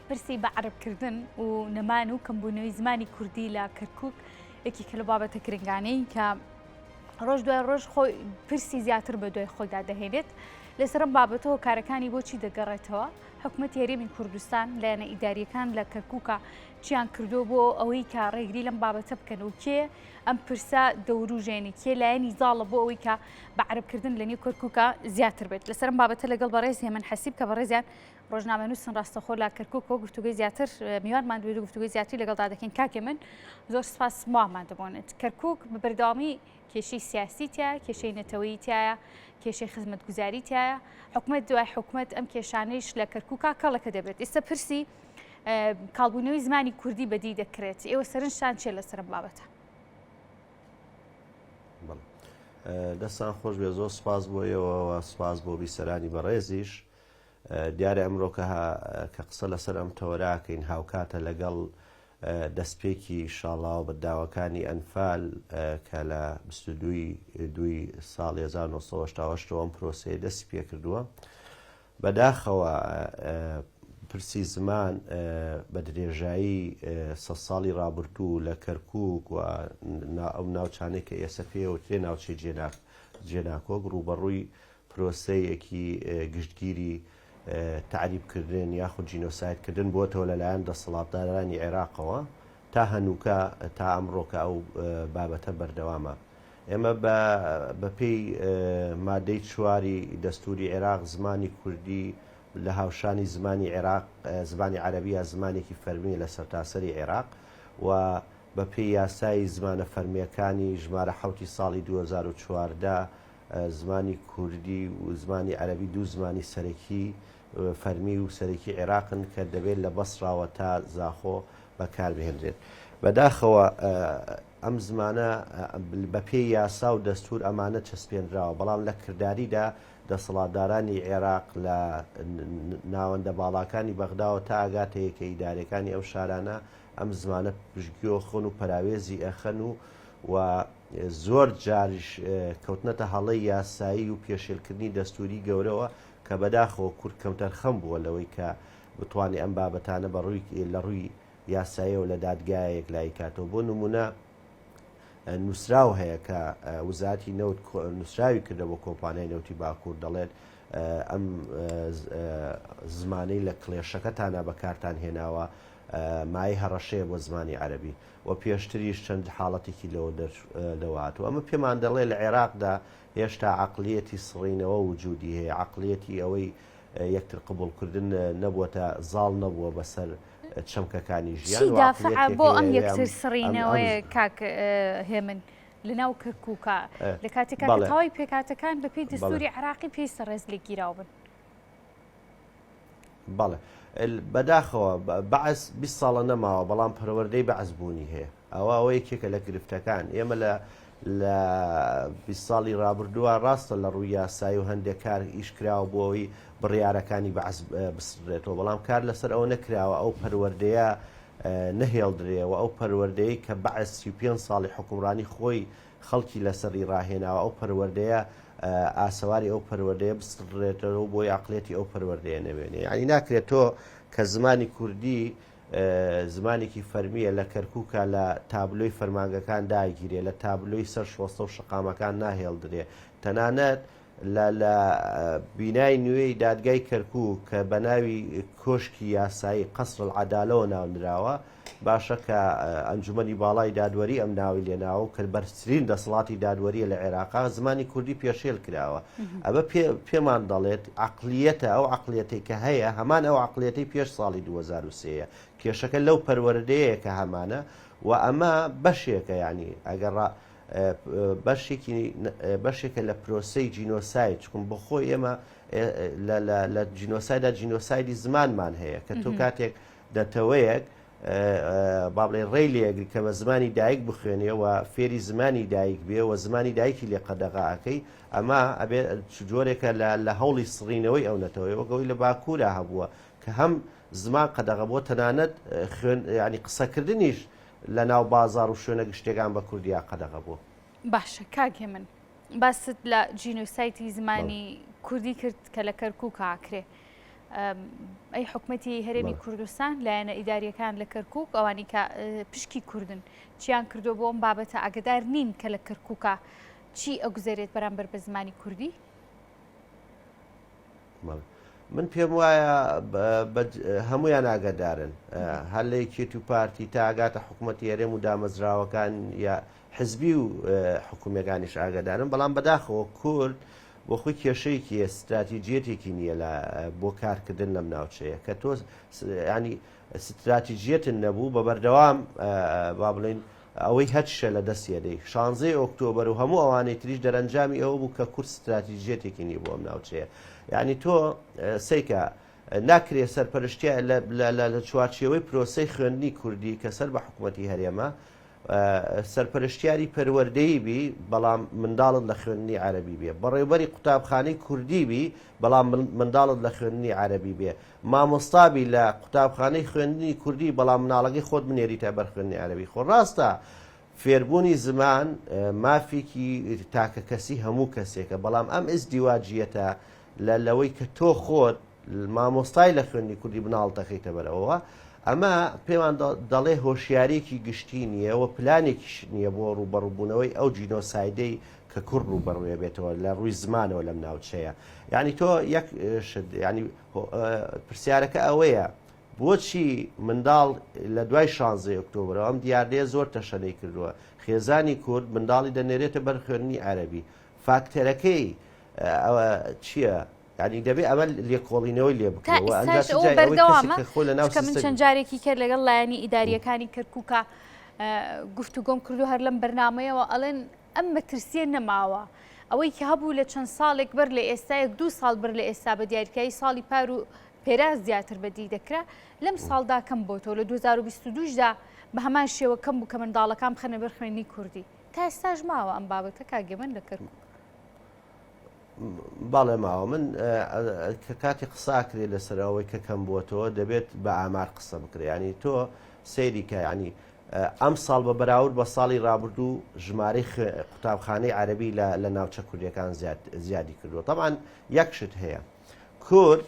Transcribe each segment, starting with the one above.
پرسی بە عەرەبکردن و نەمان و کەمبوونەوەی زمانی کوردی لە کەرکک یەکێکە لە بابەتە گرنگانەی کە ڕۆژ دوای ڕۆژ خۆی پرسی زیاتر بە دوای خۆیدا دەهێنێت لەسەر ئەم بابەتە هۆکارەکانی بۆچی دەگەڕێتەوە حکوومەتی هەرێمی کوردستان لایەنە ئیداریەکان لە کەرکووکە چیان کردو بۆ ئەوەی کە ڕێگری لەم بابەتە بکەن و کێ ئەم پرسە دەوروژێنی کێ لایەنی زاڵە بۆ ئەوەی کە بە عەرەبکردن لە نێو کەرکووکە زیاتر بێت لەسەر ئەم بابەتە لەگەڵ بەڕێز هێمن حەسیب کە بەڕێزیان ڕۆژنامەنووسن ڕاستەخۆ لە کەرکووکەوە گفتوگۆی زیاتر میوانمان دوێت و گفتوگۆی زیاتری لەگەڵدا دەکەین کاک هێمن زۆر سپاس مامان دەبۆنت کەرکووک بە بەردەوامی کێشەی سیاسی تایە کێشەی نەتەوەیی تایە کێشەی خزمەتگوزاری تایە حکومت دوای حکومت ئەم کێشانەیش لە کەرکووکا کەڵەکە دەبێت ئێستا پرسی کاڵبوونەوەی زمانی کوردی بەدی دەکرێت ئێوە سەرنجتان چیە لەسەر ئەم بابەتە؟ دەستان خۆش بێ زۆر سپاس بۆ ئێوەوە سپاس بۆ بیسەرانی بەڕێزیش دیارە ئەمرۆ کە کە قسە لەسەر ئەم تەوەرەکەین هاوکاتە لەگەڵ دەستپێکی شاڵاوە بەداوەکانی ئەنفال کە لە 22 دوی ساڵ 1970 ئەم پرۆسەیە دەستی پێکردووە بەداخەوە پرسی زمان بە درێژایی سە ساڵی ڕابردوو لە کەرکک و ئەو ناوچانەی کە ئێستا پێوترێ ناوچەی جێناکۆک ڕووبەڕووی پرۆسەیەکی گشتگیری تەعریبکردن یاخود جینۆسایدکردن بۆتەوە لەلایەن دەسەڵاتدارانی عێراقەوە تا هەنووکە تا ئەمڕۆکە ئەو بابەتە بەردەوامە. ئێمە بە بەپێی مادەی چواری دەستووری عێراق زمانی کوردی لە هاوشانی زمانی عێراق زمانی عەرەبی یا زمانێکی فەرمییە لە سەرتاسەری عێراق و بەپێی یاسای زمانە فەرمییەکانی ژمارە حەوتی ساڵی 2014 زمانی کوردی و زمانی عەرەبی دوو زمانی سەرەکی فەرمی و سەرەکی عێراقن کە دەبێت لە بەسڕاوە تا زاخۆ بەکاربهێنرێت. بەداخەوە ئەم زمانە بەپێی یاسا و دەستوور ئەمانە چەسپێنراوە، بەڵام لە کرداریدا دەسەڵاتدارانی عێراق لە ناوەندە باڵاکانی بەغداوە تا ئەگاتە یەکە ئیدارەکانی ئەو شارانە ئەم زمانە پشتگوێ خۆن و پەراوێزی ئەخەن و و زۆر جاریش کەوتنەتە هەڵەی یاسایی و پێشێلکردنی دەستووری گەورەوە کە بەداخەوە کورد کەمتەرخەم بووە لەوەی کە بتوانێت ئەم بابەتانە بە ڕووی لە ڕووی یاساییەوە لە دادگایە یەکلایی کاتەوە بۆ نمونە نووسراو هەیە کە وزارەتی نەوت نووسراوی کردە بۆ کۆمپانیای نەوتی باکوور دەڵێت ئەم زمانەی لە کلێشەکەتانە بەکارتان هێناوە مای هەڕەشەیە بۆ زمانی عەربی و پێشتریش چەند حاڵەتێکی لەوە لەوە هاتووە. ئەمە پێمان دەڵێ لە عێراقدا هێشتا عەقڵیەتی سڕینەوە وجودی هەیە، عەقڵیەتی ئەوەی یەکتر قبوڵکردن نەبووەتە زاڵ نەبووە بەسەر چەمکەکانی ژیان چی و دافعە عەقڵیەتێک بۆ هەیە ئەم ئەوێ یەکتر ئەم ئەم سڕینەوەیە کاک هێمن لەناو کەرکووکا لە کاتێکا کە بەڵێ تەواوی پێکهاتەکان بەپێی بەڵێ. دەستووری عێراقی پێویستە ڕێز لێگیراو بن؟ بەڵێ بەداخەوە بەعس 20 ساڵە نەماوە بەڵام پەروەردەی بەعس بوونی هەیە ئەوە ئەوە یەکێکە لە گرفتەکان ئێمە لە لە 20 ساڵی ڕابردووە ڕاستە لە ڕووی یاسایی و هەندێک کار ئیش کراوە بۆ ئەوەی بڕیارەکانی بەعس بسڕێتەوە بەڵام کار لەسەر ئەوە نەکراوە ئەو پەروەردەیە نەهێڵدرێ و ئەو پەروەردەیە کە بەعس 35 ساڵی حکومڕانی خۆی خەڵکی لەسەری ڕاهێناوە ئەو پەروەردەیە ئاسەواری ئەو پەروەردەیە بسڕێتەوە بۆی عقلێتی ئەو پەروەردەیە نەمێنێ یعنی ناکرێت تۆ کە زمانی کوردی زمانێکی فەرمیە لە کەرکووکە لە تابلۆی فەرمانگەکان داگیرێ لە تابلۆی سەر شۆستە و شەقامەکان ناهێڵدرێ تەنانەت لە لە بینای نوێی دادگای کەرکووک کە بە ناوی کۆشکی یاسایی قەسر العەدالەوە ناونراوە، باشە کە ئەنجومەنی باڵای دادوەری ئەم ناوی لێناوە و کە بەرزترین دەسەڵاتی دادوەریە لە عێراقا زمانی کوردی پێشێل کراوە. ئەمە پێ پێمان دەڵێت عەقلیەتە ئەو عەقلیەتەی کە هەیە هەمان ئەو عەقلیەتەی پێش ساڵی 2003 یە. کێشەکە لەو پەروەردەیە کە هەمانە و ئەمە بەشێکە یانی ئەگەر ڕا بەشێکی بەشێکە لە پرۆسەی جینۆساید چکم بۆ خۆی ئێمە لە جینۆسایدا جینۆسایدی زمانمان هەیە کە تۆ کاتێک دەتەوەیەک با بڵێ ڕێی لێگری کە بە زمانی دایک بخوێنێ و فێری زمانی دایک بێ و زمانی دایکی لێ قەدەغاکەی ئەمە ئەبێ جۆرێکە لە هەوڵی سڕینەوەی ئەو نەتەوەی وەکەوەی لە باکوورا هەبووە کە هەم زمان قەدەغە بۆ تەنانەت خوێن ینی قسەکردنیش لە ناو بازاڕ و شوێنە گشتیەکان بە کوردیا قەدەغە بووە. باشە کاک هێمن باست لە جینۆسایتی زمانی کوردی کرد کە لە کەرکووک ئاکرێ. ئەی حکومەتی هەرێمی کوردستان لایەنە ئیداریەکان لە کەرکک ئەوانی کە پشکی کوردن چیان کردو بۆ ئەم بابەتە ئاگدار نین کە لە کەرکووکە چی ئەگوزەرێت بەرامبەر بە زمانی کوردی؟ من پێم وایە هەمویان ئاگادارن هەر لە یەکێتی و پارتی تا ئاگاتە حکوومەتی هەرێم و دامەزراوەکان یا حزبی و حکومیەکانیش ئاگادارن بەڵام بەداخەوە کورد بۆ خۆی کێشەیەکی هەیە ستراتیجیەتێکی نییە لە بۆ کارکردن لەم ناوچەیە کە تۆ ینی ستراتیجیەتن نەبوو بە بەردەوام با بڵین ئەوەی هەتشە لە دەست یەدەی شانزەی ئۆکتۆبەر و هەموو ئەوانەی تریش دەرەنجامی ئەوە بوو کە کورد ستراتیجیەتێکی نییە بۆ ئەم ناوچەیە یعنی تۆ سیکە ناکرێ سەرپەرشتیا لە چوارچێوەی پرۆسەی خوێندنی کوردی کە سەر بە حکوومەتی هەرێمە سەرپەرشتیاری پەروەردەیی بی بەڵام منداڵت لە خوێندنی عەرەبی بێ، بەڕێوبەری قوتابخانەی کوردی بی بەڵام منداڵت لە خوێندنی عەرەبی بێ، مامۆستا بی لە قوتابخانەی خوێندنی کوردی بەڵام مناڵەکەی خۆت بنێریتە بەر خوێندنی عەرەبی. خۆ ڕاستە فێربوونی زمان مافێکی تاکەکەسی هەموو کەسێکە بەڵام ئەم ئیزدیواجیەتە لە لەوەی کە تۆ خۆت مامۆستای لە خوێندنی کوردی مناڵ دەخەیتە بەرەوە ئەمە پێمان دەڵێ هۆشیارێکی گشتی نییە و پلانێکیش نییە بۆ ڕووبەڕووبوونەوەی ئەو جینۆسایدەی کە کورد ڕووبەڕووێ بێتەوە لە ڕووی زمانەوە لەم ناوچەیە یعنی تۆ یەک شت یعنی پرسیارەکە ئەوەیە بۆچی منداڵ لە دوای شانزەی ئۆکتۆبرەوە ئەم دیاردەیە زۆر تەشەنەی کردووە خێزانی کورد منداڵی دەنێرێتە بەر خوێندنی عەرەبی فاکتەرەکەی ئەوە چییە؟ یانی دەبێ ئەمە لێکۆڵینەوەی لێ تا بکرێ و ئێستاش ئەنجا ئەوە جای ئەوەی کەسێک بەردەوامە کە خۆی لە ناو چونکە من سیستەمی چەند جارێکی کە لەگەڵ لایەنی ئیدارییەکانی کەرکووکا گفتوگۆم کردو هەر لەم بەرنامەیەوە ئەڵێن ئەم مەترسیە نەماوە ئەوەی کە هەبوو لە چەند ساڵێک بەر لە ئێستا یەک دوو ساڵ بەر لە ئێستا بە دیاریکایی ساڵی پار و پێرا زیاتر بەدی دەکرا لەم ساڵدا کەم بۆتەوە لە 2022 دا بە هەمان شێوە کەم بوو کە منداڵەکان بخەنە بەر خوێندنی کوردی تا ئێستاش ماوە ئەم بابەتە کاک گەمەن لە کەرکووک. بەڵێ ماوە من کە کاتی قسە ئەکرێ لەسەر ئەوەی کە کەم بووەتەوە دەبێت بە ئامار قسە بکرێ ینی تۆ سەیری کە ینی ئەم ساڵ بە بەراورد بە ساڵی رابردوو ژمارەی قوتابخانەی عەربی لە ناوچە کوردیەکان زیادی کردووە طبعا یەک شت هەیە کورد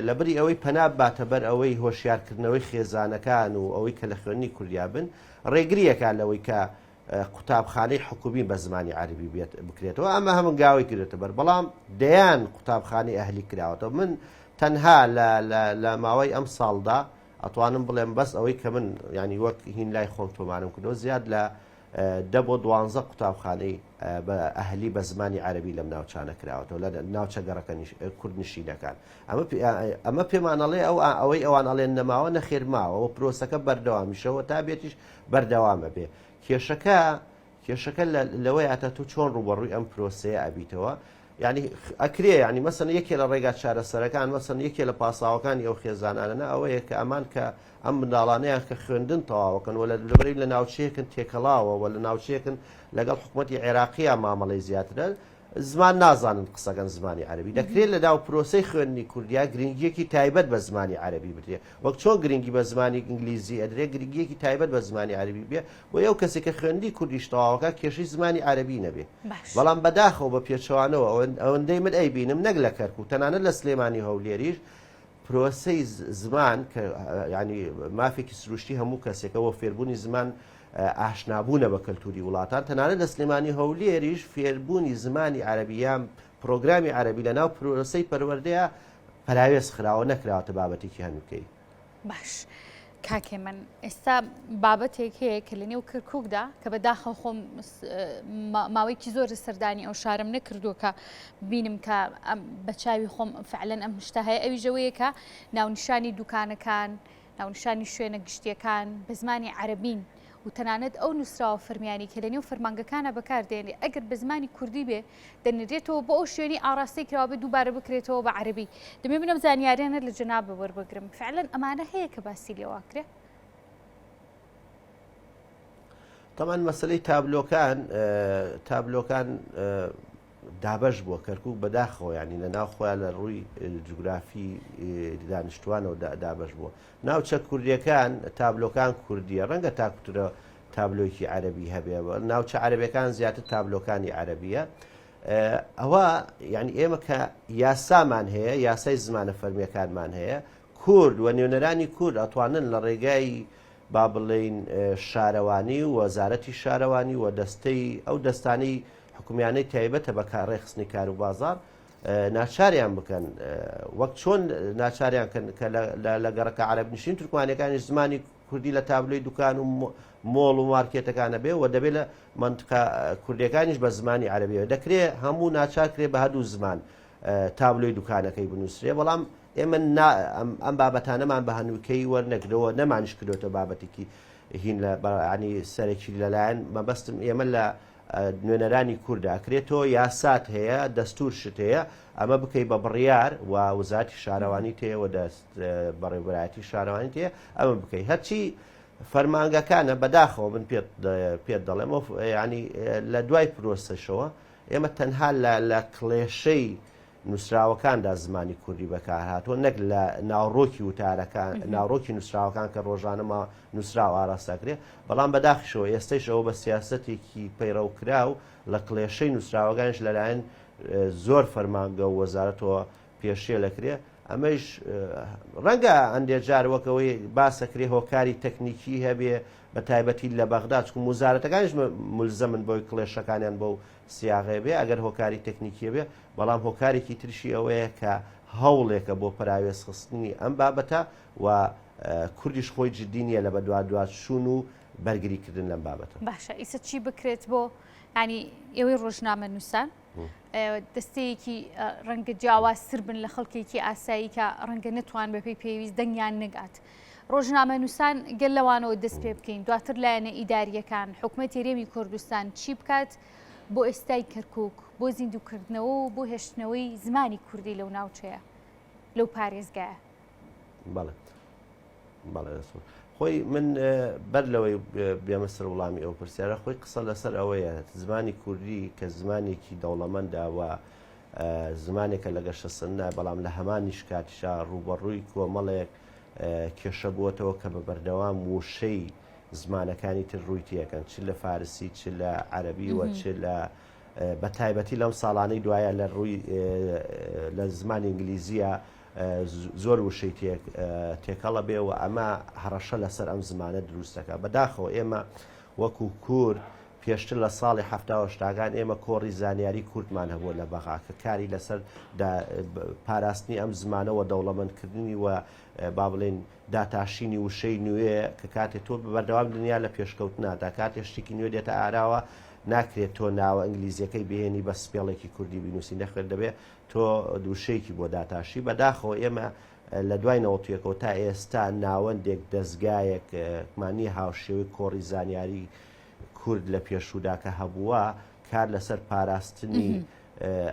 لەبری ئەوەی پەنا باتە بەر ئەوەی هۆشیارکردنەوەی خێزانەکان و ئەوەی کە لە خوێندنی کوردیا بن ڕێگریەکە لەوەی کە قوتابخانەی حکومی بە زمانی عەربی بێت بکرێتەوە ئەمە هەمنگاوی گرێتە بەر بەڵام دەیان قوتابخانەی ئەهلی کراوەتەوە من تەنها لە ماوەی ئەم ساڵدا ئەتوانم بڵێم بەس ئەوەی کە من ینی وەک هین لای خۆم تۆمارم کردەوە زیاد لە دە بۆ دوانزە قوتابخانەی بە ئەهلی بە زمانی عەربی لەم ناوچانە کراوەتەوە لە ناوچە گەڕەکە کوردنشینەکان ئەمە ئەمە پێمانەڵێ ئەو ئەوەی ئەوان ئەڵێن نەماوە نەخێر ماوە و پرۆسەکە بەردەوامیشەوە تا بێتیش بەردەوامە بێ کێشەکە کێشەکە لەوەیە تا تۆ چۆن ڕووبەڕووی ئەم پرۆسەیە ئەبیتەوە یعنی ئەکرێ یعنی مەسەن یەکێ لە ڕێگا چارەسەرەکان مەسەن یەکێ لە پاساوەکانی ئەو خێزانانە ئەوەیە کە ئەمان کە ئەم منداڵانەیان کە خوێندن تەواوەکەن و لە لەبەرەی لە ناوچەیەکن تێکەڵاوە و لە ناوچەیەکن لەگەڵ حکوومەتی عێراقیە مامەڵەی زیاترە زمان نازانن قسەکەن زمانی عەرەبی دەکرێت لە ناو پرۆسەی خوێندنی کوردیا گرنگیەکی تایبەت بە زمانی عەرەبی بدرێ وەک چۆن گرنگی بە زمانی ئینگلیزی ئەدرێ گرنگیەکی تایبەت بە زمانی عەرەبی بێ بۆ ئەو کەسێک کە خوێندنی کوردیش تەواوەکە کێشەی زمانی عەرەبی نەبێ بەڵام بەداخەوە بە پێچەوانەوە ئەوەندەی من ئەیبینم نەک لە کەرکوک تەنانەت لە سلێمانی هەولێریش پرۆسەی زمان کە یانی مافێکی سروشتی هەموو کەسێکە وە فێربوونی زمان ئاشنابوونە بە کەلتوری وڵاتان تەنانەت لە سلێمانی هەولێریش فێربوونی زمانی عەربی یان پرۆگرامی عەربی لە ناو پرۆسەی پەروەردەیە پەراوێز خراوە نەکراوەتە بابەتێکی هەنووکەی. باش کاک هێمن ئێستا بابەتێک هەیە کە لە نێو کەرکووکدا کە بە داخەوە خۆم ماوەیەکی زۆر سەردانی ئەو شارم نەکردووە کە بینم کە بە چاوی خۆم فعلەن ئەم شتە هەیە ئەویش ئەوەیە کە ناونیشانی دوکانەکان ناونیشانی شوێنە گشتیەکان بە زمانی عەرەبین و تەنانەت ئەو نووسراوە فەرمیانی کە لە نێو فەرمانگەکانە بەکاردێنێ ئەگەر بە زمانی کوردی بێ دەنرێتەوە بۆ ئەو شوێنی ئاڕاستەی کراوە بێ دووبارە بکرێتەوە بە عەرەبی دەمێ من ئەم زانیاریانە لە جەنابە وەربگرم فعلەن ئەمانە هەیە کە باسی لێواکرێ؟ تەمان مەسلەی تابلۆکان تابلۆکان دابەش بووە کەرکک بەداخەوە ینی لە ناو خۆیان لە ڕووی جوگرافی دانیشتوانەوە دابەش بووە ناوچە کوردیەکان تابلۆکان کوردیە ڕەنگە تاکوترە تابلۆیەکی عەرەبی هەبێ ناوچە عەرەبەکان زیاتر تابلۆکانی عەرەبیە. ئەوە یعنی ئێمە کە یاسامان هەیە یاسای زمانە فەرمیەکانمان هەیە کورد و نوێنەرانی کورد ئەتوانن لە ڕێگای با بڵێین شارەوانی و وەزارەتی شارەوانی و دەستەی ئەو دەستانەی حکومیانەی تایبەتە بە ڕێکخستنی کار و بازاڕ ناچاریان بکەن وەک چۆن ناچاریان کەن کە لە گەڕەکە عەرەب نشین تورکمانەکانیش زمانی کوردی لە تابلۆی دوکان و مۆڵ و مارکێتەکانە بێ و دەبێت لە منطقە کوردیەکانیش بە زمانی عەرەبیەوە دەکرێ هەموو ناچار کرێ بە هەردوو زمان تابلۆی دوکانەکەی بنووسرێ بەڵام ئێمە ئەم بابەتانەمان بە هەنووکەی وەرنەگرەوە نەمانیش کردۆتە بابەتێکی هین لە ینی سەرەکی لەلایەن مەبەستم ئێمە لە نوێنەرانی کوورد ئەکرێت تۆ یاسات هەیە دەستور شت هەیە ئەمە بکەی بە بڕیار و وزاتی شارەوانی تێ و دەست بەڕێوبەرایەتی شارەوانی تێ ئەمە بکەی هەرچی فەرمانگەکانە بەداخەوە من پێت پێت دەڵێم ینی لە دوای پرۆسەشەوە ئێمە تەنها لە کڵێشەی نووسراوەکاندا زمانی کوردی بەکارهاتووە نەک لە ناوڕۆکی وتارەکان ناوڕۆکی نووسراوەکان کە ڕۆژانە ما نووسراو ئاراستەکرێ بەڵام بەداخیشەوە ئێستەیش ئەوە بە سیاسەتێکی پەیڕەوکراو لە کڵێشەی نووسراوەکانیش لەلایەن زۆر فەرمانگە و وەزارەتەوە پێشێلەکرێ ئەمەیش ڕەنگە هەندێ جار وەک ئەوەی باسەکرێ هۆکاری تەکنیکی هەبێ بە تایبەتی لە بەغدا چکم وزارەتەکانیش ملزەمن بۆی کڵێشەکانیان بەو سیاغەیە بێ ئەگەر هۆکاری تەکنیکیە بێ بەڵام هۆکارێکی ترشی ئەوەیە کە هەوڵێکە بۆ پەراوێزخستنی ئەم بابەتە و کوردیش خۆی جدی نییە لە بەدوادواچوون و بەرگریکردن لەم بابەتە. باشە ئیسە چی بکرێت بۆ ینی ئێوەی ڕۆژنامە نووسان دەستەیەکی ڕەنگە جیاوازتر بن لە خەڵکێکی ئاسایی کە ڕەنگە نەتوان بەپێی پێویست دەنگیان نەگات. ڕۆژنامەنووسان گەل لەوانەوە دەست پێ بکەین دواتر لایەنە ئیداریەکان حکومەتی هەرێمی کوردستان چی بکات بۆ ئێستای کەرکک بۆ زیندووکردنەوە و بۆ هێشتنەوەی زمانی کوردی لەو ناوچەیە لەو پارێزگایە. بەڵێ بەڵێ دەستخۆش. خۆی من بەر لەوەی بێمە سەر وڵامی ئەو پرسیارە خۆی قسە لەسەر ئەوەیە زمانی کوردی کە زمانێکی دەوڵەمەندە و زمانێکە لە گەشەسەندە بەڵام لە هەمانیش کاتیشا ڕووبەڕووی کۆمەڵێک کێشە بووەتەوە کە بە بەردەوام وشەی زمانەکانی تر ڕووی تێکەن چ لە فارسی چ لە عەربی و چ لە بە تایبەتی لەم ساڵانەی دوایە لە ڕووی لە زمانی ئینگلیزیە زۆر وشەی تێکەڵە بێ و ئەمە هەڕەشە لەسەر ئەم زمانە دروست دەکات. بەداخەوە ئێمە وەکو کورد پێشتر لە ساڵی حەفتا و هەشتاکان ئێمە کۆڕی زانیاری کوردمان هەبووە لە بەغا کە کاری لەسەر پاراستنی ئەم زمانە و دەوڵەمەندکردنی و با بڵێین داتاشینی وشەی نوێ کە کاتێ تۆ بەردەوام دنیا لە پێشکەوتنادا کاتێ شتێکی نوێ دێتە ئاراوە ناکرێت تۆ ناوە ئینگلیزیەکەی بهێنی بە spell ێکی کوردی بینوسی نەخێر دەبێت تۆ وشەیەکی بۆ داتاشی، بەداخەوە ئێمە لە دوای نەوەتویەکەوە تا ئێستا ناوەندێک، دەزگایەکمان نییە هاوشێوەی کۆڕی زانیاری کورد لە پێشوودا کە هەبووە کار لەسەر پاراستنی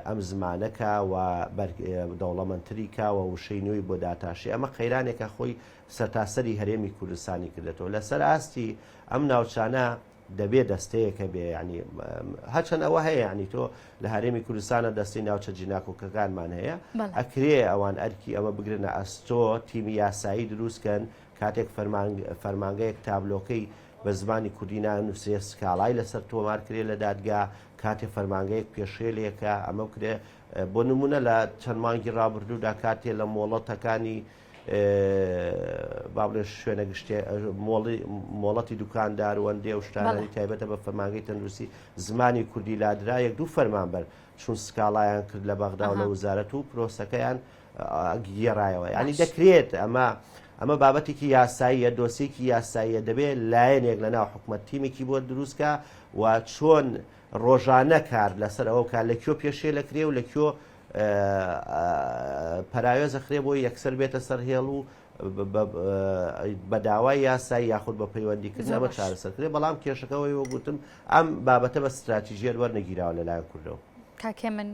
ئەم زمانە کا و دەوڵەمەندتری کا و وشەی نوێی بۆ داتاشی. ئەمە قەیرانێکە خۆی سەرتاسەری هەرێمی کوردستانی کردێتەوە. لەسەر ئاستی ئەم ناوچانە دەبێ دەستەیەک هەبێ یعنی هەرچەند ئەوە هەیە یعنی تۆ لە هەرێمی کوردستانە دەستەی ناوچە جیناکۆکەکانمان هەیە ئەکرێ ئەوان ئەرکی ئەمە بگرنە ئەستۆ تیمی یاسایی دروستکەن کاتێک فەرمانگەیەک تابلۆکەی بە زمانی کوردی نانووسێ سکاڵای لەسەر تۆمار کرێ لە دادگا کاتێ فەرمانگەیەک پێشێلێکە ئەمە بکرێ بۆ نمونە لە چەند مانگی ڕابردوودا کاتێ لە مۆڵەتەکانی با بڵێن شوێنە گشتێ مۆڵەتی دوکاندار و ئەندێ و شتانەی تایبەتە بە فەرمانگەی تەندروستی زمانی کوردی لادرا یەک دوو فەرمانبەر چون سکاڵایان کرد لە بەغدا و لە وزارەت و پرۆسەکەیان گێڕایەوە ینی دەکرێت ئەمە ئەمە بابەتێکی یاساییە دۆسێکی یاساییە دەبێت لایەنێک لە ناو حکومت تیمێکی بۆ دروستکە و چۆن ڕۆژانە کار لەسەر ئەوە کار لە کوێ پێشێ لەکرێ و لە کوێ پەراوێز ئەخرێ بۆی یەکسەر بێتە سەر هێڵ و بە داوای یاسایی یاخود بە پەیوەندیکردن ئەمە چارەسەر کرێ بەڵام کێشەکەەوەی وەگوتم ئەم بابەتە بە ستراتیژیەت وەرنەگیراوە لەلایەن کوردەوە. کاک هێمن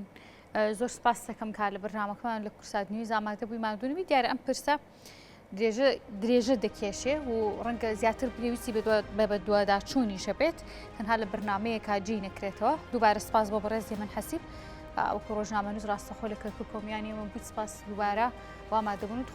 زۆر سپاس دەکەم کا لە بەرنامەکەمان لە کوردسات نیوز ئامادە بووی ماندوونی دیارە ئەم پرسە درێژە درێژە دەکێشێ و ڕەنگە زیاتر پێویستی بە بەدواداچوونیشە بێت تەنها لە بەرنمەیەکا جێی نەکرێتەوە دووبارە سپاس بۆ بەڕێز هێمن حەسیب وەکو ڕۆژنامەنووس ڕاستەخۆ لە کەرکووک کۆمیانی ئێمە بوویت سپاس دووبارە بۆ ئامادەبوونت.